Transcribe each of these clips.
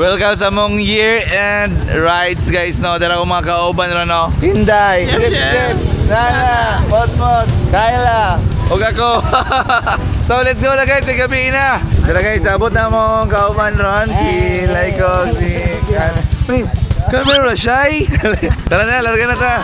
Welcome sa among year-end rides, guys, no. Dara ko mga kauban ron, no. Inday, Jip Jip, Nana, Motmot, Kyla, ug ako. So let's go na, guys, sa gabi na. Tara guys, abot na mong kauban ron si Laiko, si Wait, camera shy. Tara na, larga na ta.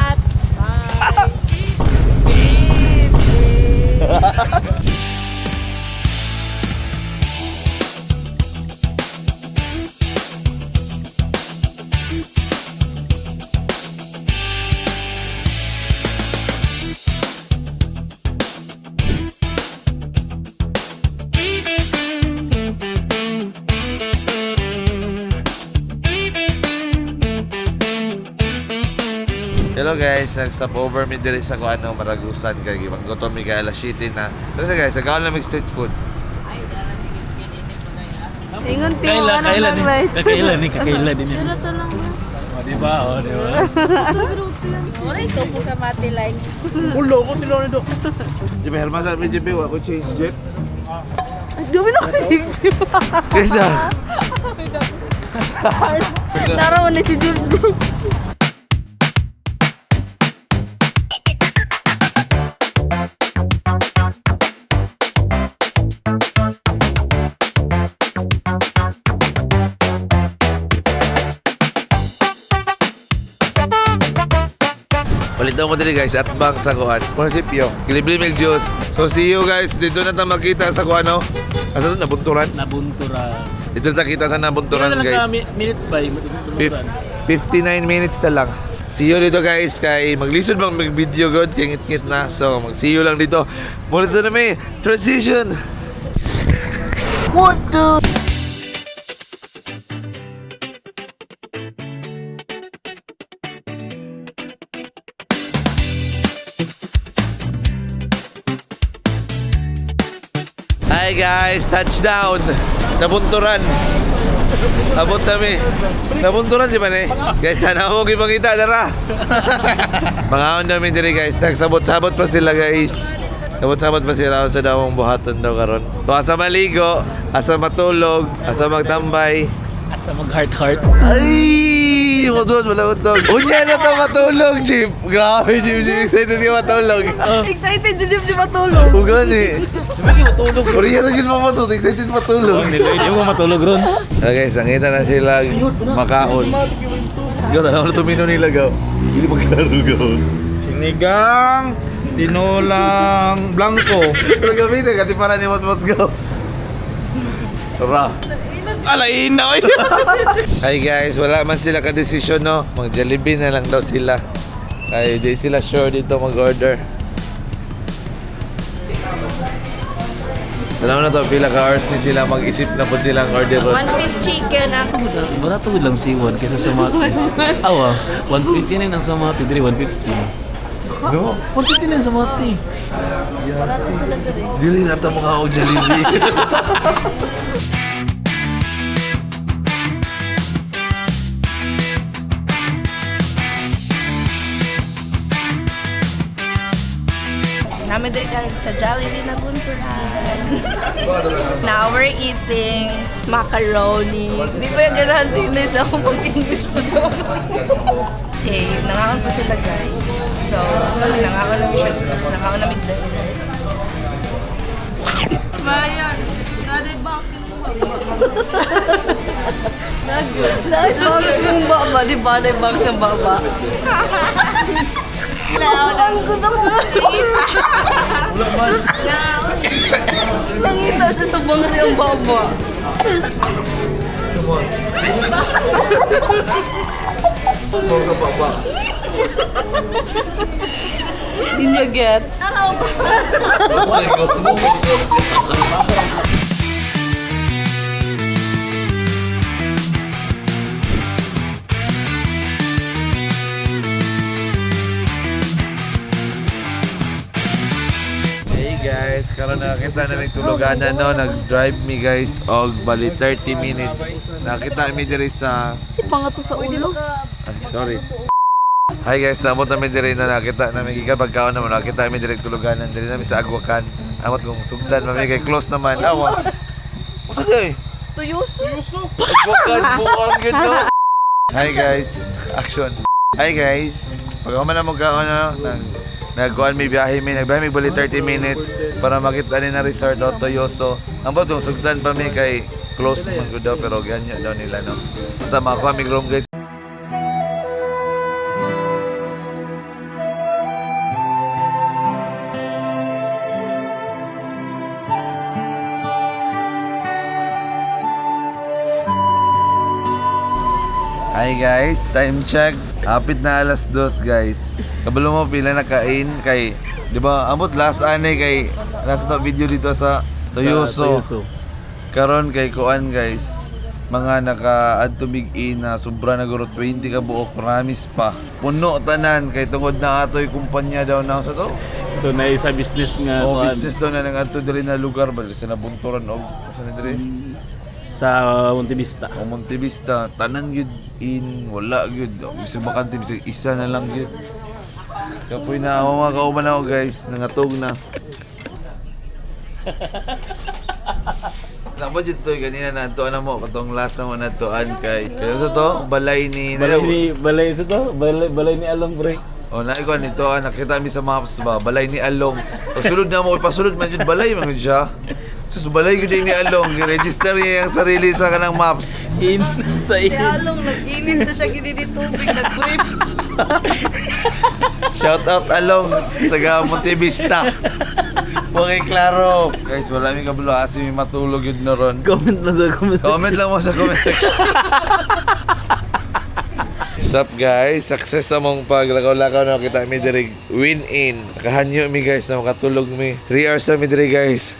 Hello guys, nag-stop over mi diri sa kuan ano, Maragusan kay gutom mi kay alas 7 na. Tara sa guys, nagkaon lang mig street food. Ingon ti mo Kaila, ano kaila lang ni. rice. Kakaila ni, kakaila din yan. Pero to lang ba? O, di ba? O, di ba? Wala ikaw po ka mati like. Ulo ko tilo ni do. Di ba herma sa BGP wa ko change jet. Gawin ako si Jim Jim. Kaysa Naraw na si Jim Jim. Ulit daw mo diri guys at bang sa kuan. Munisipyo. Gilibli mig juice. So see you guys dito na ta makita sa kuan no. Asa to nabunturan? Nabuntura. Dito na kita sa nabunturan Pila na lang guys. ka minutes ba? 59 minutes na lang. See you dito guys kay maglisod bang mag video god kay ngit-ngit na. So mag see you lang dito. Muna dito na may transition. What the. Hi guys, touchdown. Nabunturan. Abot kami. Nabunturan di ba ni? Guys, sana ako gipangita dara. Mga namin diri guys, nagsabot-sabot pa sila guys. Sabot-sabot pa sila sa dawong buhaton daw karon. So, asa maligo, asa matulog, asa magtambay. Asa mag heart heart. Ay! Matulog, wala matulog. Unya na to matulog, Jeep. Grabe, Jeep, Jeep. Excited ka matulog. Excited si Jim Jim matulog. Ugani. Di ba matulog? Uriya na yun matulog. Excited matulog. Hindi mo matulog ron. Ano guys, nakita na sila makaon. Ikaw, tanaw na tumino nila, gaw. Hindi maglaro, gaw. Sinigang, tinolang blanco. Pero gamitin, kati para ni Motmot, gaw. Tara. Alain na oy. Hi guys, wala man sila ka-desisyon, no? Mag-Jollibee na lang daw sila. Ay, di sila sure dito mag-order. Alam mo na to, pila ka hours ni sila mag-isip na po silang order ron. One piece chicken ako. Barato lang si Juan kaysa sa Mati. Awa, 129 ang sa Mati, diri 115. No? 159 sa Mati. Dili na ito mga og Jollibee. Namin diri ka sa Jollibee na bunturan. Now we're eating macaroni. Di ba yung ganahan din sa akong pag-English mo? Okay, nangaon pa sila guys. So, nangaon namin siya, nangaon namin dessert. Mayan, nare-bakin mo Nare-bakin yung baba, di ba? Nare-bakin sa baba. Ang gusto ko. Nangita siya sa bangsa yung baba. Hindi niya get. Hey guys, karon nakita namin tuluganan no, nag-drive mi guys og bali 30 minutes. Nakita mi diri sa Si pangato sa ulo. Ay, sorry. Hi guys, naabot namin diri na nakita namin gikan pagkaon naman nakita namin diri tuluganan diri namin sa Agwakan. Amot kung sugdan mami kay close naman. Awa. Unsa di ay? Toyoso. Bukan buang gid no. Hi guys, action. Hi guys. Pag human na mo ka ano, nag nagkuan mi biyahe mi, nagbiyahe mi bali 30 minutes para makita ni na resort o Toyoso. Ang batong sugdan pa mi kay close man gud daw pero ganyo daw nila no. Basta makakuha mi room guys. Hi guys, time check. Hapit na 2:00 guys. Kabalo mo pila na kain kay di ba amot last ani kay last na video dito sa Toyoso. Sa Toyoso. Karon kay kuan guys, mga naka add to big in na sobra na guro 20 ka buok promise pa. Puno tanan kay tungod na atoy kumpanya daw na sa to. Ito na isa business nga Oh, kuan, business daw na nang adto diri na lugar ba sa nabunturan og sa na diri. Sa Montevista. O Montevista, tanan gyud in wala gyud. Bisag bakante bisag isa na lang gyud. Kapoy na ako mga kauban ako guys, nangatog na. Nako jud to ganina na antuan na mo katong last na mo natuan kay kay sa to balay ni Balay sa to? Balay ni Along pre. Oh, na ikaw nito ah, nakita mi sa maps ba balay ni Along. Pagsulod na mo ipasulod man jud balay man jud siya. Sus balay gyud ni Along, gi-register niya ang sarili sa kanang maps. In sa Si in. Along, nag-init na siya ginini tubig, nag-brief. Shout out Along, taga Montevista. Okay, klaro. Guys, wala mi kabalo asi mi matulog yun na ron. Comment lang sa comment. Comment lang mo sa comment section. What's up guys? Success among paglakaw-lakaw na kita mi diri win in. Nakahanyo mi guys na makatulog mi. 3 hours na mi diri guys.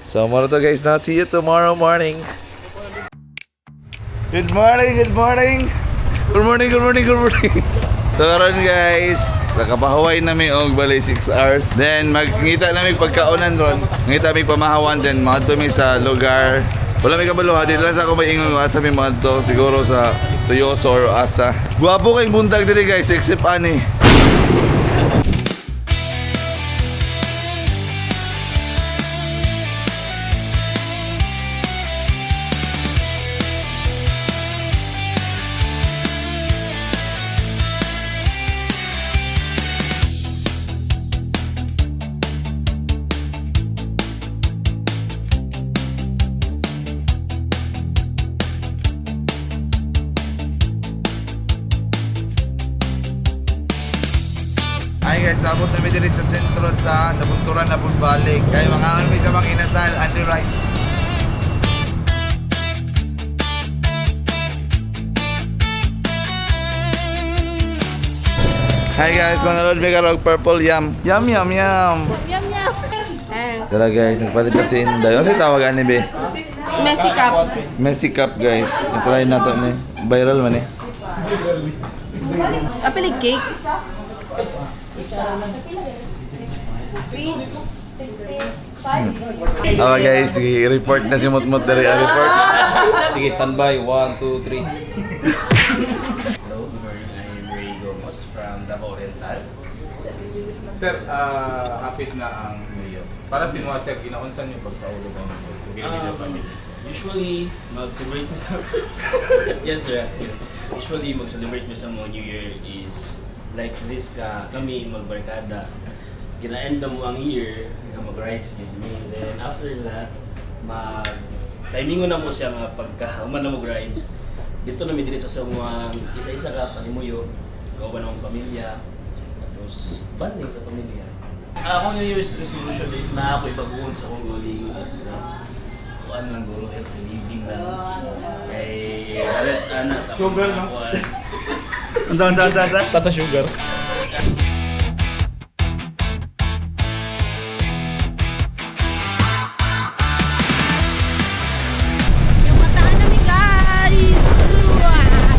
So moro to guys na see you tomorrow morning. Good morning, good morning. Good morning, good morning, good morning. So karon guys, nakapahuway na mi og balay 6 hours. Then magngita na mi pagkaonan ron. Ngita mi pamahawan then maadto mi sa lugar. Wala mi kabalo ha, di lang sa ako may ingon kung asa mi maadto siguro sa Toyoso or asa. Gwapo kay buntag diri guys except ani. Ay guys, abot na mi diri sa sentro sa Nabunturan na Bunbalik. Kay mga mi sa mga inasal, under right. Hi guys, mga lord, may karog purple yam. Yum yum yum. Yum, yum. Tara guys, nagpalit na si Inday. Ano si tawag ani be? Messy cup. Messy cup guys. I-try na to ni. Viral man eh. Apili cake. Okay guys, sige, report na si Mutmut diri. Ah, report. Sige, standby. 1, 2, 3. Hello, good morning. I'm Ray Gomez from Davao Oriental. Sir, hapit na ang New Year. Para si Noah, sir, ginaunsan yung pagsaulog ang New Year? Usually, mag-celebrate mi sa... Yes, sir. Usually, mag-celebrate mi sa mga New Year is like this ka kami magbarkada. Gina-end na mo ang year, nga mag-rides gid mi. Then after that, mag timingon na mo siya nga pagka human na mo rides. Dito na mi diretso sa mga isa-isa ka panimuyo, kauban ang pamilya. Tapos bonding sa pamilya. Ako New Year's resolution if na ako ibaguon sa akong goalie is kuan lang guro healthy living lang. Kay the rest ana sa akong Sugar, no? kuan. Tasa sugar. Yung mataan namin guys! Wow!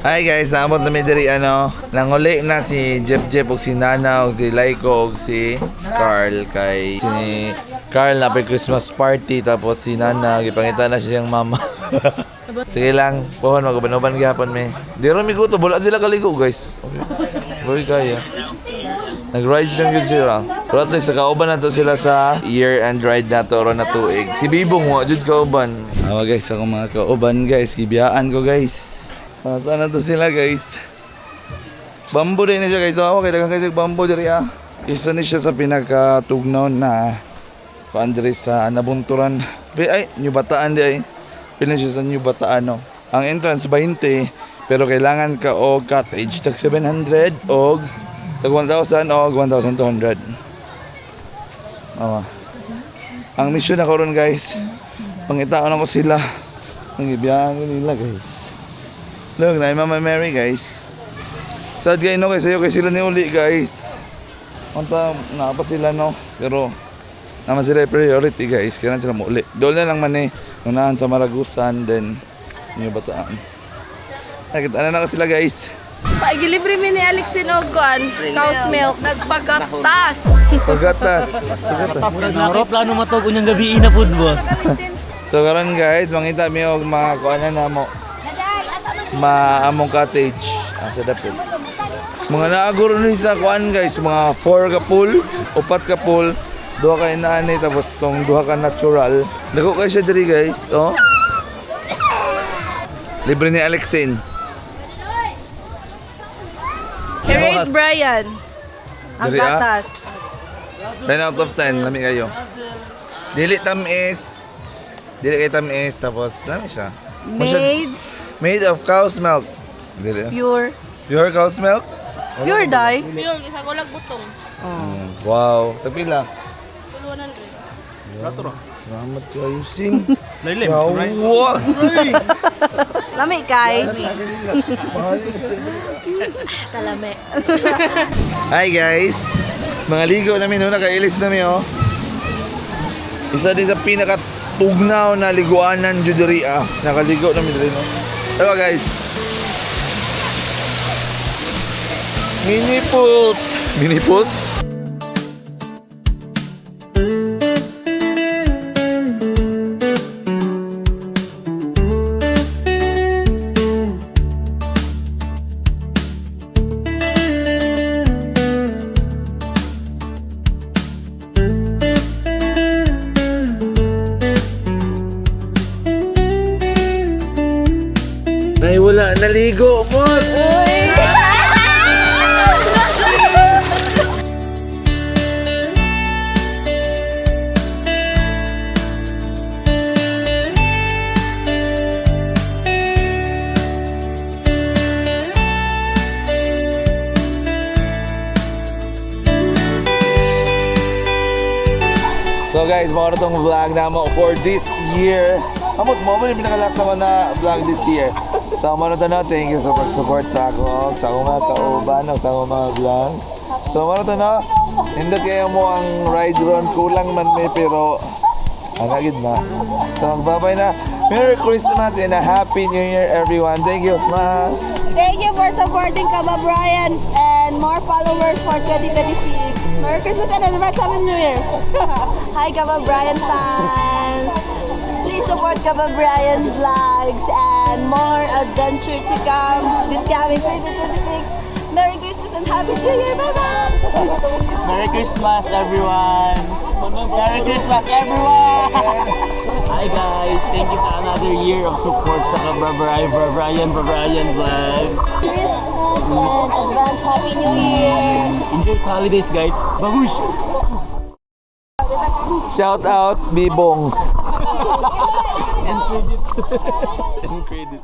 Hi guys, naabot na mi diri ano. Nanguli na si Jeff Jeff og si Nana og si Laiko og si Carl kay si Carl na pay Christmas party tapos si Nana gipangita na siyang mama. Sige lang, pohon maguban-uban gyapon mi. Di ra mi guto, wala sila kaligo guys. Okay. Boy kaya. Nag-ride lang yun sila. Pero at least nakauban na to sila sa year-end ride na to ron na tuig. Si Bibong wa jud kauban. Awa guys, ako mga kauban guys, gibiyaan ko guys. Ah, saan na to sila guys? Bamboo din na siya guys. Oh, okay, daghang kayo bamboo diri ah. Isa ni siya sa pinakatugnaw na kuan diri sa Nabunturan. Ay, New Bataan di ay. Pila siya sa New Bataan no. Ang entrance 20 pero kailangan ka og cottage tag 700 og tag 1,000 og 1,200. Awa. Ang mission na karon guys, pangitaon ako sila. Ang ibiyahan ko nila guys. Look, na Mama Mary guys. Sad kayo no, kay sayo kay sila ni uli guys. Unta naa pa sila no, pero naman sila yung priority guys, kailangan sila muuli. Doon na lang man eh, unahan sa Maragusan, then New Bataan. Nakita na na ko sila guys. Pagilibre mi ni Alexin og kuan, cow's milk, nagpagatas. Pagatas. Pagatas. Murag na plano matog unyang gabi na pud ba. So karon guys, mangita mi og mga kuanan na mo. Maamong cottage asa dapit. Mga naaguro ni sa kuan guys, mga 4 ka pool, upat ka pool, duha ka inaani tapos tong duha ka natural. Dako kay siya diri guys, oh. Libre ni Alexin. Rate Brian. Ang Diri, ah. gatas. 10 out of 10, lami kayo. Dili tamis. Dili kay tamis tapos lami siya. Made Made of cow's milk. Dili. Ah. pure. Pure cow's milk? Pure dye. Yun, isa ko lang butong. Wow, tapila. 100. Salamat kayo, Sing. Lailim. Wow. Lami kay. Talame. Hi guys. Mga ligo namin, no? Nakailis namin, oh. Isa din sa pinakatugnaw na liguanan jud diri ah. Nakaligo namin diri, no? Hello guys. Mini pools. Mini pools? Nay, wala. Naligo mo. So guys, mao na tong vlog na mo for this year. Amot mo, mo yung pinakalast ako na vlog this year. So mao na to no, thank you sa pag-support sa ako, sa akong mga kauban, sa akong mga vlogs. So mao na to no, nindot kayo mo ang ride ron, kulang man may pero ana gid na. So magbabay na. Merry Christmas and a Happy New Year everyone. Thank you. Ma. Thank you for supporting Kaba Brian and more followers for 2026. Merry Christmas and advance Happy New Year. Hi Kaba Brian fans. Please support Kaba Brian vlogs and more adventure to come this coming 2026. Merry Christmas and Happy New Year. Bye-bye. Merry Christmas everyone. Merry Christmas everyone. Hi guys, thank you sa another year of support sa Brian Brian Brian Vlogs. Christmas and advance Happy New Year. Enjoy sa holidays guys. Babush! Shout out Bibong. And credits. And credit.